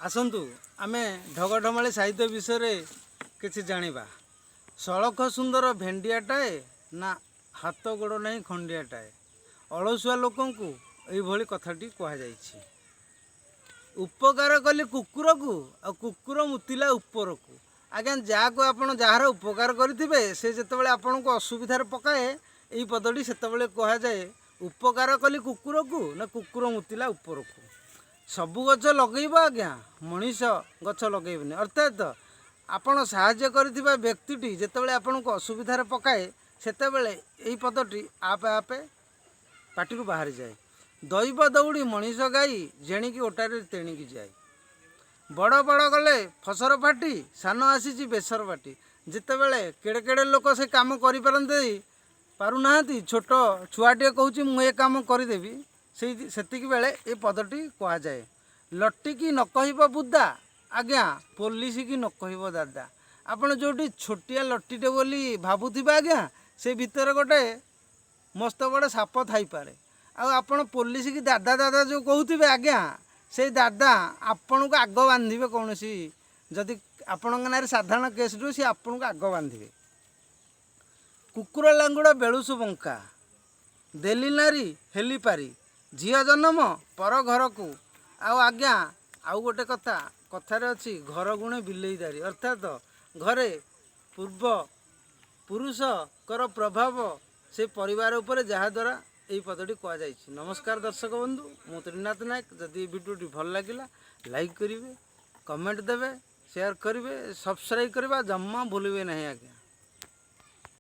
ଆସନ୍ତୁ, ଆମେ ଢଗଢମାଳି ସାହିତ୍ୟ ବିଷୟରେ କିଛି ଜାଣିବା। ସଳଖ ସୁନ୍ଦର ଭେଣ୍ଡିଆଟାଏ ନା, ହାତ ଗୋଡ଼ ନାହିଁ ଖଣ୍ଡିଆଟାଏ। ଅଳସୁଆ ଲୋକଙ୍କୁ ଏଇଭଳି କଥାଟି କୁହାଯାଇଛି। ଉପକାର କଲି କୁକୁରକୁ, ଆଉ କୁକୁର ମୁତିଲା ଉପରକୁ। ଆଜ୍ଞା, ଯାହାକୁ ଆପଣ ଯାହାର ଉପକାର କରିଥିବେ, ସେ ଯେତେବେଳେ ଆପଣଙ୍କୁ ଅସୁବିଧାରେ ପକାଏ, ଏଇ ପଦଟି ସେତେବେଳେ କୁହାଯାଏ। ଉପକାର କଲି କୁକୁରକୁ ନା, କୁକୁର ମୁତିଲା ଉପରକୁ। ସବୁ ଗଛ ଲଗେଇବ ଆଜ୍ଞା, ମଣିଷ ଗଛ ଲଗେଇବନି। ଅର୍ଥାତ୍ ଆପଣ ସାହାଯ୍ୟ କରିଥିବା ବ୍ୟକ୍ତିଟି ଯେତେବେଳେ ଆପଣଙ୍କୁ ଅସୁବିଧାରେ ପକାଏ, ସେତେବେଳେ ଏଇ ପଦଟି ଆପେ ଆପେ ପାଟିରୁ ବାହାରିଯାଏ। ଦୈବ ଦୌଡ଼ି ମଣିଷ ଗାଈ, ଯେଣିକି ଓଟାରେ ତେଣିକି ଯାଏ। ବଡ଼ ବଡ଼ ଗଲେ ଫସର ଫାଟି, ସାନ ଆସିଛି ବେସର ବାଟି। ଯେତେବେଳେ କେଡ଼େ କେଡ଼େ ଲୋକ ସେ କାମ କରିପାରନ୍ତି ପାରୁନାହାନ୍ତି, ଛୋଟ ଛୁଆଟିଏ କହୁଛି, ମୁଁ ଏ କାମ କରିଦେବି, ସେଇ ସେତିକି ବେଳେ ଏ ପଦଟି କୁହାଯାଏ। ଲଟିକି ନ କହିବ ବୁଦା ଆଜ୍ଞା, ପୋଲିସକି ନ କହିବ ଦାଦା। ଆପଣ ଯେଉଁଠି ଛୋଟିଆ ଲଟିଟେ ବୋଲି ଭାବୁଥିବେ ଆଜ୍ଞା, ସେ ଭିତରେ ଗୋଟେ ମସ୍ତ ବଡ଼ ସାପ ଥାଇପାରେ। ଆଉ ଆପଣ ପୋଲିସକି ଦାଦା ଦାଦା ଯେଉଁ କହୁଥିବେ ଆଜ୍ଞା, ସେଇ ଦାଦା ଆପଣଙ୍କୁ ଆଗ ବାନ୍ଧିବେ। କୌଣସି ଯଦି ଆପଣଙ୍କ ନାଁରେ ସାଧାରଣ କେସ୍ ରୁହେ, ସେ ଆପଣଙ୍କୁ ଆଗ ବାନ୍ଧିବେ। କୁକୁର ଲାଙ୍ଗୁଡ଼ ବେଳୁସୁ ବଙ୍କା, ଦେଲି ନାରୀ ହେଲି ପାରି, ଝିଅ ଜନ୍ମ ପର ଘରକୁ। ଆଉ ଆଜ୍ଞା, ଆଉ ଗୋଟେ କଥା କଥାରେ ଅଛି, ଘର ଗୁଣେ ବିଲେଇ ଦାରି। ଅର୍ଥାତ ଘରେ ପୂର୍ବ ପୁରୁଷଙ୍କର ପ୍ରଭାବ ସେ ପରିବାର ଉପରେ, ଯାହାଦ୍ୱାରା ଏଇ ପଦଟି କୁହାଯାଇଛି। ନମସ୍କାର ଦର୍ଶକ ବନ୍ଧୁ, ମୁଁ ତ୍ରିନାଥ ନାୟକ। ଯଦି ଏ ଭିଡ଼ିଓଟି ଭଲ ଲାଗିଲା, ଲାଇକ୍ କରିବେ, କମେଣ୍ଟ ଦେବେ, ସେୟାର କରିବେ, ସବସ୍କ୍ରାଇବ୍ କରିବା ଜମା ଭୁଲିବେ ନାହିଁ ଆଜ୍ଞା।